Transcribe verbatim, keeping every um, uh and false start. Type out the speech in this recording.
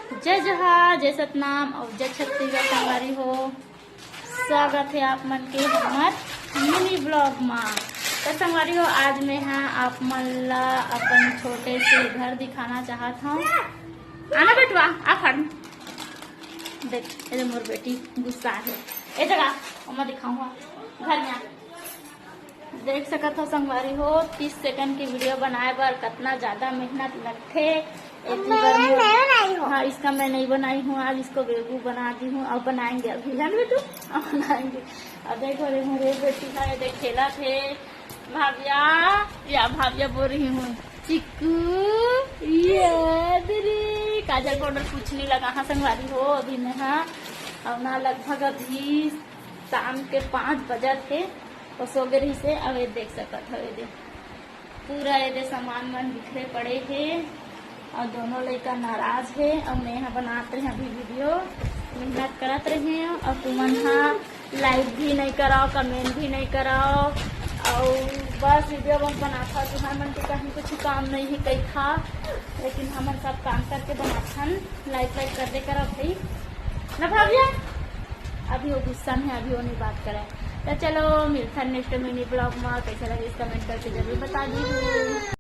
जय जोहार, जय सतनाम और जय छत्तीसगढ़ संगवारी हो। स्वागत है आप मन के हमर मिनी ब्लॉग मा। तो संगवारी हो, आज मैं हा आप मन ला अपन छोटे से घर दिखाना चाहत हूँ। आना बेटवा, आ फड़। देख, ये मोर बेटी गुस्सा है। ए जगह, ओमा दिखाऊंगा घर में आ। देख सकत हो संगवारी हो, तीस सेकंड की वीडियो बनाए बर कितना ज्यादा मेहनत लगथे। एती मैं, बर मोर मैं बनाई हूँ। हाँ, इसका मैं नहीं बनाई हूँ, आज इसको बेवकूफ बना दी हूँ। अब बनाएंगे अभी, है ना बेटू? अब बनाएंगे। अब देखो रे, मेरे बेटी ना ये देख खेला थे भाविया, या भाविया बोल रही हूँ चिक्कू, ये दरी काजल पाउडर कुछ नहीं लगा। हाँ संगवारी हो, अभी मैं हाँ, अब ना लगभग अभी शाम के पाँच बजत हे, वो सो गे रहिस हे। अब ये देख सकत हव, ये दे पूरा ये दे सामान मन बिखरे पड़े हे और दोनों लइका नाराज हे और मैं हा बनात रहे अभी वीडियो, मेहनत करत रहे और तुमन हा लाइक भी नहीं कराओ, कमेंट भी नहीं कराओ और बस वीडियो बस बनात हव। तुमन मन के कहीं कुछ काम नहीं है कहीं खा, लेकिन हमन सब काम करके बनात हन। लाइक लाइक कर दे करा भाई ना भाविया। अभी वो गुस्सा में है, अभी वो नहीं बात करे। तो चलो मिलथन नेक्स्ट मिनी ब्लॉग में। कैसा लगे इस कमेंट करके जरूर बता दीजिए।